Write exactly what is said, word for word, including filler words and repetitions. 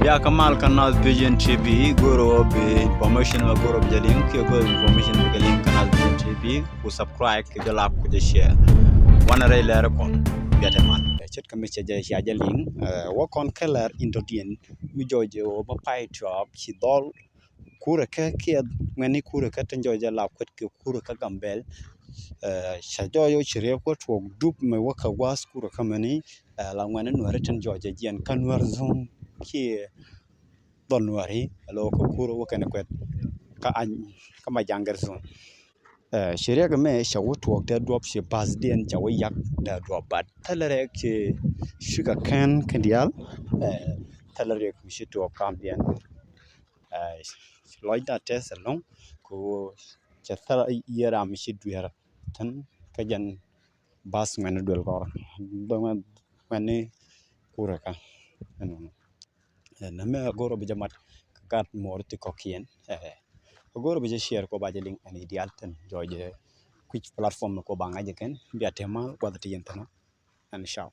Ya kamal kä Naath Vision T V, go̱o̱rä bi information mɛ go̱o̱rä bi jɛ liŋ, kiɛ go̱o̱rä bi information bi jɛ liŋ kä Naath Vision T V, ku subscribe, ku jɛ like, ku jɛ share. Wanɛ rɛy lɛr kɔn, biatɛ mal. Ce̱tkɛ mi cɛ jɛ cia jɛ liŋ, eh, wä kɔn kä lɛr in dɔ̱diɛn, mi jɔɔc jɛ wä bä pay tuɔɔk ci dhɔl, kurɛ kä kiɛ ŋuɛni kurɛ kä tin jɔɔc jɛ la kuet kɛ kurɛ kä Gambɛl. Eh, ca jɔɔc wä ci riɛk wä tuɔɔk dup mɛ wä kä gua̱a̱th kurɛ kä mɛni, eh, la ŋuɛni nuɛri tin jɔɔc jɛ jiɛn kä nuɛr zun kiɛ dhɔl nuɛri, alo kä kurɛ wä kɛn kuet kä any kä ma jaŋgɛr zun. Eh, ci riɛk mɛ ca wä tuɔɔk dee duɔp ci bath diɛn ca wä yak dee duɔp bat. Thilɛ riɛk ci ci kɛ kɛn kɛn diaal, eh, thilɛ riɛk mi ci tuɔɔk kam diɛn. Eh, lɔcda tɛth ɛlɔ̱ŋ, ku cɛ thil yier ram ci duer thin kä jɛn bath ŋuɛni duel kɔr. Ŋuɛni kurɛ kä. Ɛnɔnɔ. Eh, nɛmɛ a go̱o̱rä bi jɛ mat kä gat muɔɔr ti kɔ̱kiɛn. Eh, a go̱o̱rä bi jɛ share kɔ ba jɛ liŋ ɛn idial thin jɔɔc jɛ kui̱c platform kɔ ba ŋa̱c jɛ kɛn. Bia te mal guath ti yɛn thin. Ɛn caw.